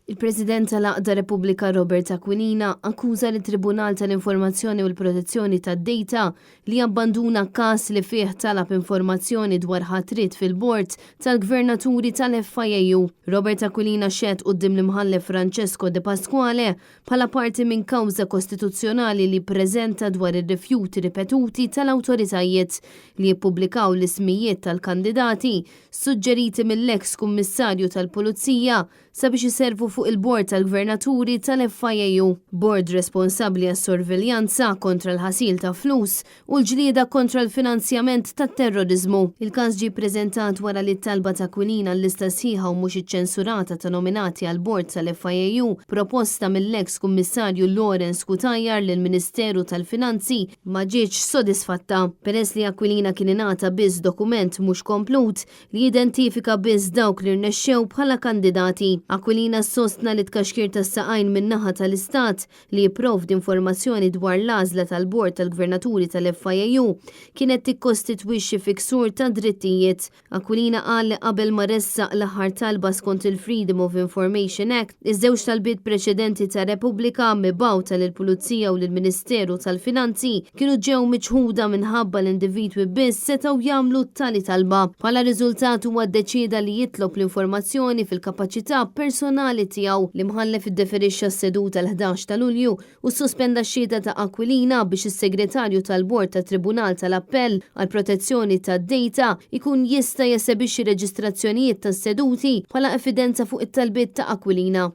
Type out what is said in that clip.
Il-President tal-Għaqda Repubblika Robert Aquilina akkuża lit-Tribunal tal-Informazzjoni u l-Protezzjoni tad-Data li abbanduna każ li fih talab informazzjoni dwar ħatriet fil-bord tal-Gvernaturi tal-FIAU. Robert Aquilina xehed quddiem l-Imħallef Francesco De Pasquale bħala parti minn kawża kostituzzjonali li ppreżenta dwar ir-rifjuti ripetuti tal-awtoritajiet li jippubblikaw l-ismijiet tal-kandidati suġġeriti mill-eks Kummissarju tal-Pulizija sabiex iservu fuq il-Bord tal-Gvernaturi tal-FIAU, bord responsabbli għas-sorveljanza kontra l-ħasil ta' flus u l-ġlieda kontra l-finanzjament tat-terroriżmu. Il-każ ġie ppreżentat wara li t-talba ta' Aquilina għal lista sħiħa u mhux iċċensurata ta' nominati għall-Bord tal-FIAU proposta mill-eks Kummissarju Lawrence Cutajar lill-Ministeru tal-Finanzi ma ġietx sodisfatta, peress li Aquilina kien ingħata biss dokument mhux komplut li jidentifika biss dawk li rnexxew bħala kandidati. Aquilina sostna li t-tkaxkir tas-saqajn min-naħa tal-Istat li jipprovdi informazzjoni dwar l-għażla tal-Bord tal-Gvernaturi tal-FIAU kienet tikkostitwixxi fi ksur tad-drittijiet. Aquilina qal li qabel ma ressaq l-aħħar talba skont il-Freedom of Information Act, iż-żewġ talbiet preċedenti ta' Repubblika mibgħuta lill-Pulizija u lill-Ministeru tal-Finanzi kienu ġew miċħuda minħabba li individwi biss setgħu jagħmlu tali talba. Bħala riżultat huwa ddeċieda li jitlob l-informazzjoni fil-kapaċità personali tiegħu. L-Imħallef iddeferixxa s-seduta l-11 ta' Lulju u ssospenda x-xhieda ta' Aquilina biex is-Segretarju tal-Bord tat-Tribunal tal-Appell għall-Protezzjoni tad-Data jkun jista' jesebixxi reġistrazzjonijiet tas-seduti bħala evidenza fuq it-talbiet ta' Aquilina.